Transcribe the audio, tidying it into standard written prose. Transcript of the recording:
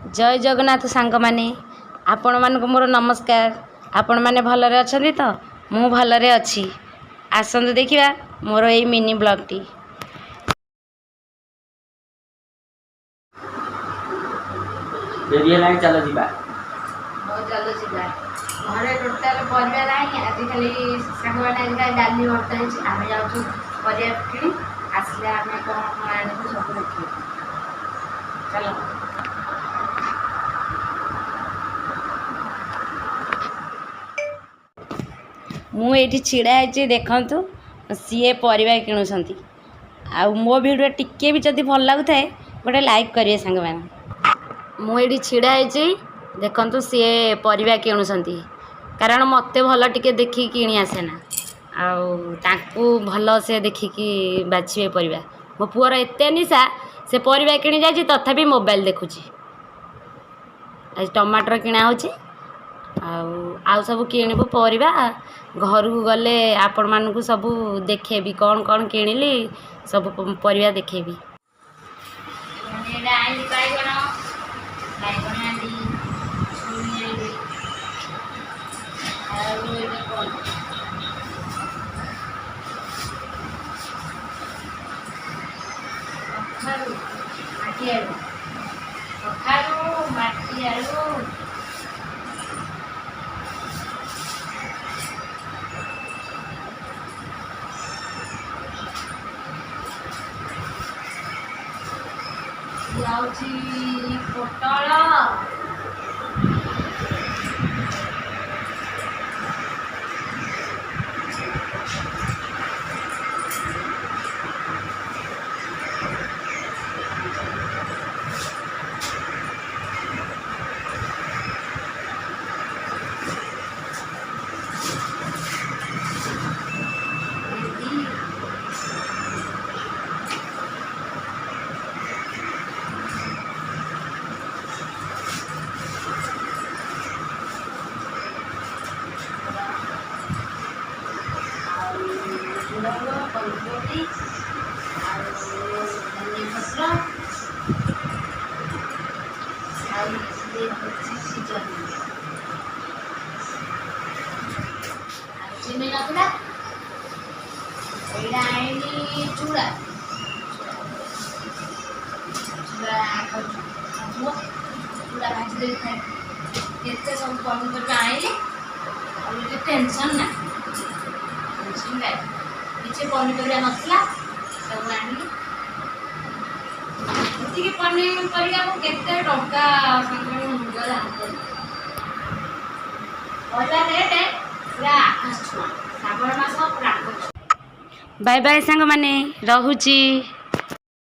ଜୟ ଜଗନ୍ନାଥ ସାଙ୍ଗମାନେ, ଆପଣମାନଙ୍କୁ ମୋର ନମସ୍କାର। ଆପଣମାନେ ଭଲରେ ଅଛନ୍ତି ତ? ମୁଁ ଭଲରେ ଅଛି। ଆସନ୍ତୁ ଦେଖିବା ମୋର ଏଇ ମିନି ବ୍ଲଗ୍ଟି। ଡେରି ହେଲାଣି, ଚାଲ ଯିବା। ହଉ, ଚାଲ ଯିବା। ଘରେ ଟୋଟାଲ ପରିବା ନାହିଁ। ଆଜି ଖାଲି ସାଙ୍ଗମାନେ, ଆଜି ଖାଲି ଡାଲି ଭର୍ତ୍ତା ହେଇଛି। ଆମେ ଯାଉଛୁ ପରିବା କିଣି। ଆସିଲେ ଆମେ କ'ଣ କ'ଣ ଆଣିବୁ ସବୁ ଦେଖିବୁ। ଚାଲ। ମୁଁ ଏଇଠି ଛିଡ଼ା ହେଇଛି, ଦେଖନ୍ତୁ, ସିଏ ପରିବା କିଣୁଛନ୍ତି। ଆଉ ମୋ ଭିଡ଼ିଓ ଟିକେ ବି ଯଦି ଭଲ ଲାଗୁଥାଏ, ଗୋଟେ ଲାଇକ୍ କରିବେ ସାଙ୍ଗମାନେ। ମୁଁ ଏଇଠି ଛିଡ଼ା ହେଇଛି, ଦେଖନ୍ତୁ, ସିଏ ପରିବା କିଣୁଛନ୍ତି। କାରଣ ମୋତେ ଭଲ ଟିକେ ଦେଖିକି କିଣି ଆସେ ନା, ଆଉ ତାଙ୍କୁ ଭଲ ସେ ଦେଖିକି ବାଛିବେ ପରିବା। ମୋ ପୁଅର ଏତେ ନିଶା, ସେ ପରିବା କିଣି ଯାଇଛି, ତଥାପି ମୋବାଇଲ ଦେଖୁଛି। ଆଜି ଟମାଟର କିଣା ହେଉଛି, ଆଉ ଆଉ ସବୁ କିଣିବୁ ପରିବା। ଘରକୁ ଗଲେ ଆପଣମାନଙ୍କୁ ସବୁ ଦେଖେଇବି, କ'ଣ କ'ଣ କିଣିଲି ସବୁ ପରିବା ଦେଖେଇବି। ଆଣିଲି ବାଇଗଣ, ବାଇଗଣ ଆଣିଲି, ଛୁଇଁ ଆଣିଲି। ଆଉ ଏଇଟା କ'ଣ? କଖାରୁ, ମାଟି ଆଳୁ, କଖାରୁ, ମାଟି ଆଳୁ। ଇଏ ହେଉଛି ପୋଟଳ। ଭେଣ୍ଡି। ଆଉ ଝୁଡ଼ଙ୍ଗ, ବନ୍ଧାକୋବି ଆଉ ଧନିଆ ପତ୍ର। ଆଉ ଇଏ ହେଉଛି ଜହ୍ନି। ଆଉ ଚିନି ନଥିଲା, ଏଇଟା ଆଣିଲି। ଚୁଡ଼ା, ଚୁଡ଼ା ଖାଉଛୁ ପୁଅ, ଚୁଡ଼ା ଭାଜି ଦେବି, ଖାଇବି। କେତେ ସବୁ ପନିପରିବା ଆଣିଲି, ଆଉ ଏତେ ଟେନସନ୍ ନାହିଁ, ଟେନସନ୍ ନାହିଁ। କିଛି ପନିପରିବା ନଥିଲା, ସବୁ ଆଣିଲି। ଏତିକି ପନିପରିବାକୁ କେତେ ଟଙ୍କା ସାଙ୍ଗମାନେ, ମୁଣ୍ଡରେ ହାତ। ପରିବା ରେଟ୍ ପୁରା ଆକାଶ ଛୁଆଁ। ଶ୍ରାବଣ ମାସ ପୁରା ଆକାଶ ଛୁଆଁ। ବାଏ ବାଏ ସାଙ୍ଗମାନେ, ରହୁଛି।